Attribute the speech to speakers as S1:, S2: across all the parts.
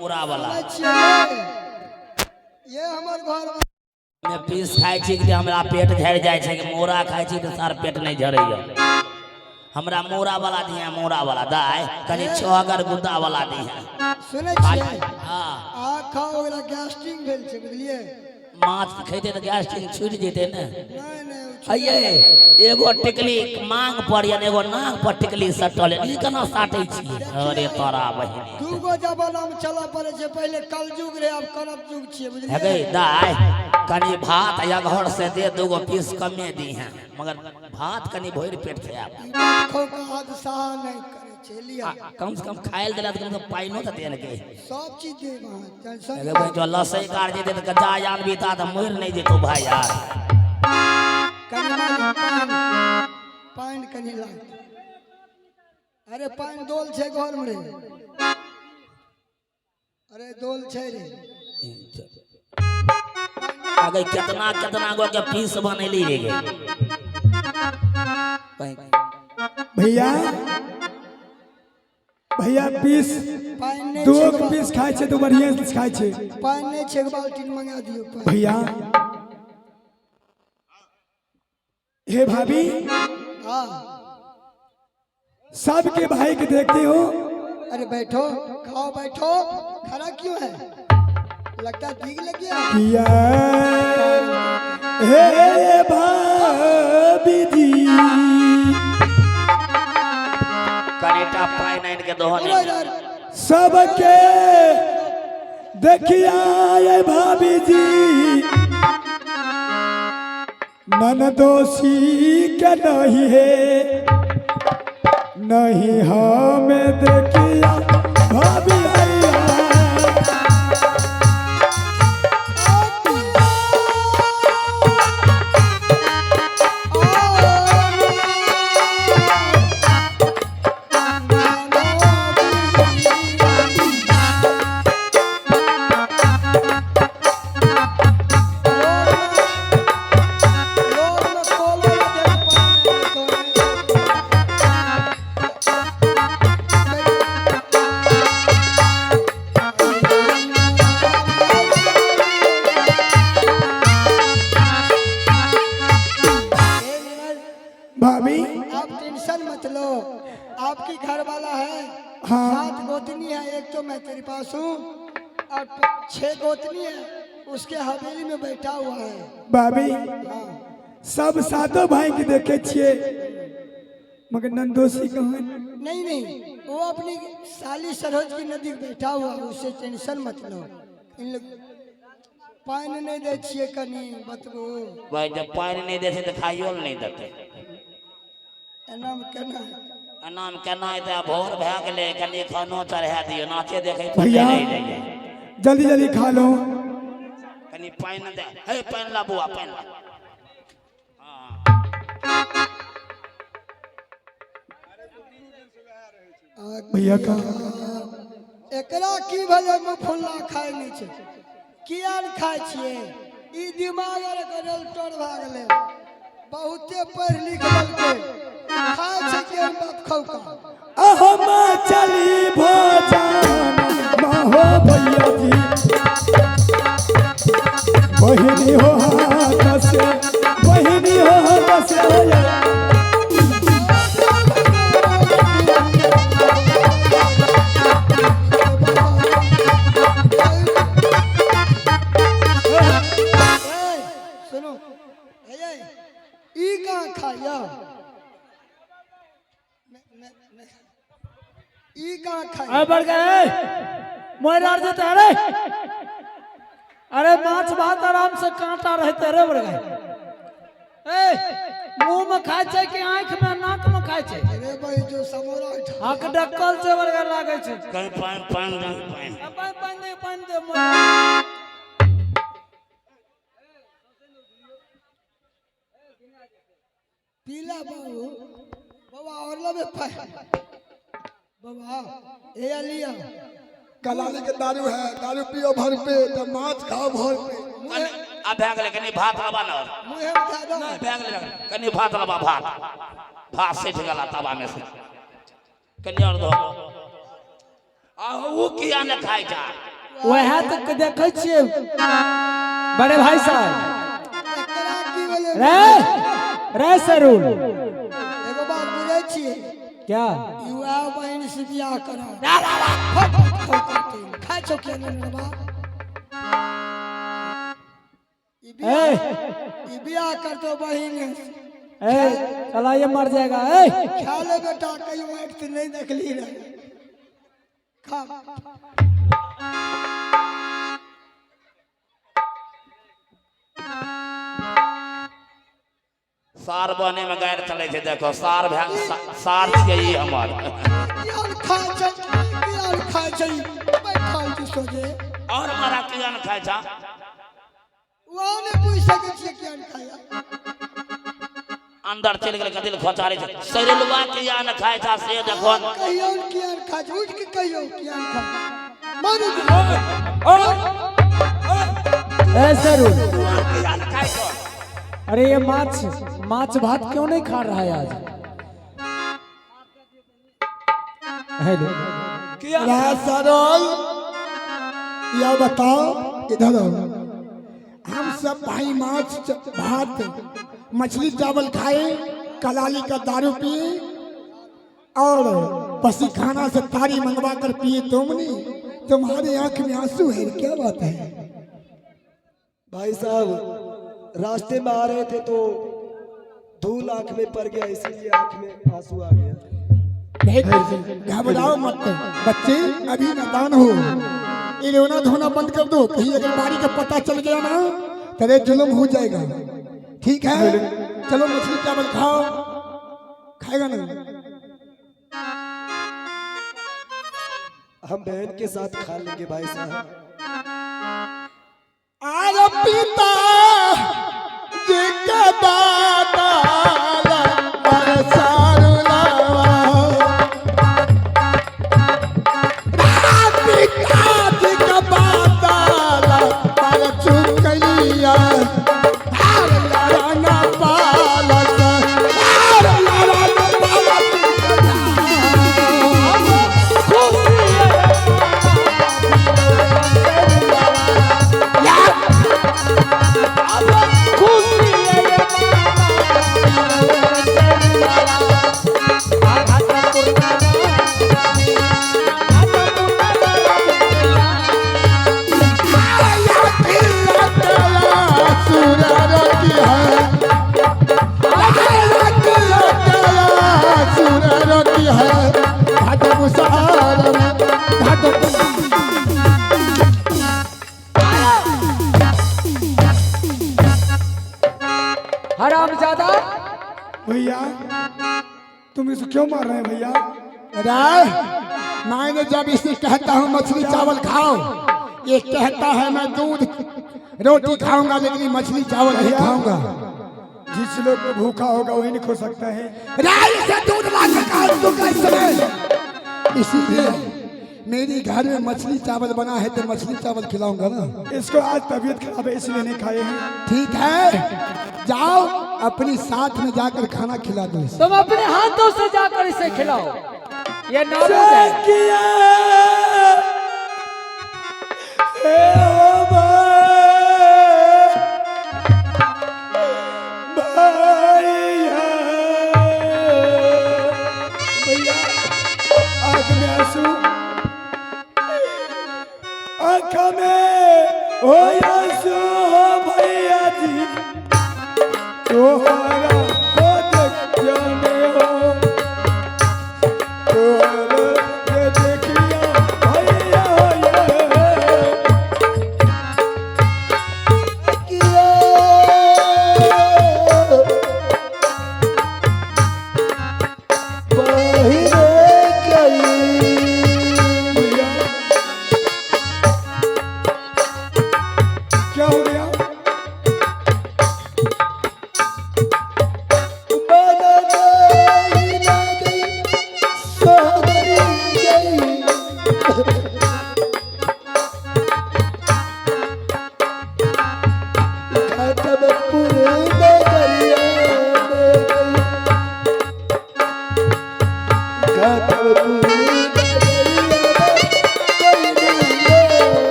S1: पूरा वाला
S2: सुनै छियै ने? ये हमर घर
S1: मे पीस खाइ छी कि हमरा पेट झड़ि जाइ छै कि मोरा खाइ छी तऽ सर पेट नहि झड़ैया। हमरा मोरा वाला दिहे, मोरा वाला दाय कनि छहगर गुद्दा वाला दिहे।
S2: सुनै छियै?
S1: हाँ।
S2: आ खाओ, ओकरा गैस्ट्रिक भेल छै, बुझलियै?
S1: माछ खेतै तऽ गैस्ट्रिक छुटि जेतै ने।
S2: नहि नहि, ओ
S1: अये एगो टिकली मांग पर या एगो नाक पर टिकली सटल, ई केना साटै छी? अरे तोरा बहिनी।
S2: दूगो जमाना में चलऽ पड़ै छै, पहिले कलयुग रहे, आब करब युग छियै, बुझलियै?
S1: हे गई दाय, कनि भात या घर से दे, दूगो पीस कमे दी हैं मगर भात कनि भरि पेट खायब।
S2: ई बात खौ के हादसा नहि करै छै, लिअ।
S1: कम से कम खायल देला तऽ कम से कम पाइनो तऽ देलकै।
S2: सब चीज देब अहाँ, टेंशन।
S1: अरे भाई, जो लसै कार जेतै तऽ जा आनबी ता तऽ मरि नहि जेतौ भाई यार।
S2: कनि मालिक पानि, पानि कनि लाग। अरे पानि डोल छै घर में रे, अरे डोल छै रे।
S1: आगे केतना केतना गो के पीस बनेली रे गे।
S3: भैया भैया पीस
S2: पानि नहि
S3: दू
S2: छै
S3: गो पीस खाइ छै तऽ बढ़िआँ से खाइ छै।
S2: पानि नहि छै, एक बाल्टीन मंगा दियौ पानि।
S3: भैया, हे भाभी।
S2: हाँ।
S3: सबके भाई के देखते हो।
S2: अरे बैठो, खाओ, बैठो, खड़ा क्यों है? लगता है भीग लग गया।
S3: किया हे भाभी जी।
S1: कनिटा पानि आनि के दहो
S2: उधर
S1: ने।
S2: इधर।
S3: सबके देखिया ये भाभी जी, ननदोसी के नहीं है, नहीं हमें देखिया भाभी भैया। भाभी।
S2: आप टेंशन मत लो, आपकी घर वाला है।
S3: हाँ।
S2: सात गोतनी है, एक तो मैं तेरे पास हूँ और छह गोतनी है, उसके हवेली में बैठा हुआ है।
S3: भाभी।
S2: हाँ।
S3: सब सातों भाई के देखे छिए मगर नंदोसी कहाँ?
S2: नहीं नहीं, वो अपनी साली सरोज की नदी में बैठा हुआ है, उससे टेंशन मत लो। इन लोग पानि नहीं दै छियै कनि बतबू।
S1: भाई, जब पानि नहि दै छै तऽ खाइयो लए नहि देतै।
S2: एना मे केना?
S1: एनामे केना हेतै? आब भोर भए गेलै, कनि खानो चढ़ा दियौ, नाचे देखै पर
S3: भैया।
S1: नहि रहि जाइए।
S3: जल्दी जल्दी खा लो।
S1: कनि पानि दे, हे पानि ला बौआ, पानि ला।
S3: भैया का
S2: एकरा की भेलै? मुँह फुल्ला खाइ नहि छै, किया ने खाइ छियै? ई दिमाग आर एकर टोर भए गेलै, बहुते पढ़ि लिख लेलकै, खाइ छै के बाप खौका।
S3: अहम चली भोजन माहो भैया जी, बहिनी हो हाथ से, बहिनी हो हाथ से।
S2: ए, सुनो, ए, ई कहाँ खाइया? ई कहाँ खाइया?
S4: अरे बढ़ गए मोर आर जेते। अरे अरे, माछ भात आराम से कांटा रहते रे। बढ़ गए, ए मुंह में खाय छै कि आंख में नाक में खाय छै?
S2: अरे भाई, जो समोरा उठा
S4: हक डक्कल छै, बढ़ गए लागै छै।
S1: कनि पानि, पानि दे, पानि।
S4: आ, पानि, पानि दे, पानि दे मोर।
S2: पीला बाबू, बाबा और लबे पानी बाबा, ए लिया।
S5: कलाली के दारू है, दारू पियो भर पेट, माछ खाओ भर पेट।
S1: कनि आब भए गेलै, कनि भात लबा ने और।
S2: मुँहे में धऽ दो।
S1: नहि, भए गेलै, कनि भात लबा, भात, भात सठि गेला तवा में से, कनि और दो। आ ऊ किया ने खाइ छै?
S4: वह तो देखे छिए बड़े भाई साहब।
S2: एकरा की भेलै?
S4: रे रे सरुल,
S2: एगो बात बुझै छियै?
S4: क्या?
S2: युवा बहिन से बियाह करा खाइ छौ किया नहि रे बाप? ई बियाह, ई बियाह करतो बहिन।
S4: ए चला, ये मर जाएगा ए।
S2: खा ले बेटा, कहियो आँखि से नहीं देखली रे, खा।
S1: सार बने में गारि चलै छै, देखो सार भए सार छियै ई हमर।
S2: किया खाइ छै, किया खाइ छै, बैठल छी सोझे।
S1: और मारा किया ने खाइ छा?
S2: वहाँ नहि पूछि सकै छियै किया खाया।
S1: अंदर चलि गेल, कथी लए खोचारै छै? सरेलुआ किया ने खाइ छा से देखो।
S2: कहियो किया खाइ छै, उठि के कहियो किया खाइ, मारू।
S4: ए सरुल,
S1: किया ने खाइ छौ?
S4: अरे ये माछ माछ भात क्यों नहीं खा रहा है आज? हेलो।
S5: रह सरल, यह बताओ, इधर आओ। हम सब भाई माछ भात मछली चावल खाए, कलाली का दारू पिए और पसी खाना से तारी मंगवा कर पिए। तुम नहीं, तुम्हारी आंख में आंसू है, क्या बात है?
S6: भाई साहब, रास्ते में आ रहे थे तो धूल आंख में पड़ गया, इसीलिए आंख में आंसू आ गया।
S5: घबराओ मत बच्चे, अभी नादान हो। ये रोना धोना बंद कर दो, कहीं अगर बारी का पता चल गया ना तेरे जुल्म हो जाएगा। ठीक है, चलो मछली चावल खाओ। खाएगा ना?
S6: हम बहन के साथ खा लेंगे भाई साहब।
S5: आर पिता जी के दादा बरसारुलावा, पिता जी के बादाला पर चुकलिया, आर लड़ना पालस, आर लड़ना पालस।
S4: हराम ज्यादा।
S3: भैया, तुम इसको क्यों मार रहे हैं भैया?
S5: अरे मैंने जब इसे कहता हूँ मछली चावल खाओ, ये कहता है मैं दूध रोटी खाऊंगा, लेकिन ये मछली चावल नहीं खाऊंगा।
S3: जिस लोग को भूखा होगा वही नहीं खो सकता है।
S5: राय से दूध ला के खाओ दूंगा इस समय। इसीलिए मेरे घर में मछली चावल बना है तो मछली चावल खिलाऊंगा ना।
S3: इसको आज तबीयत खराब है, इसलिए नहीं खाए हैं।
S5: ठीक है, जाओ अपनी साथ में जाकर खाना खिला दो इसे।
S4: तुम अपने हाथों से जाकर इसे खिलाओ, ये नाम है।
S3: किया ए ओ भैया, भैया, आंख में आंसू, आंख में हो आंसू हो भैया जी, तोहरा हो देखिया में हो, तोहरा के देखिया भैया ये। भैया, क्या हो गया?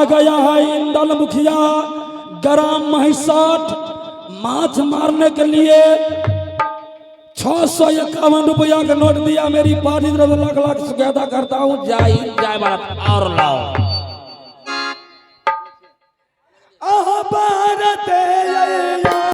S7: आ गया है इंदल मुखिया ग्राम महिसठ माछ मारने के लिए 651 रुपया का नोट दिया। मेरी पार्टी तरफ से लाख लाख शुक्रिया अदा करता हूँ।
S1: जय हिंद, जय भारत। और लाओ।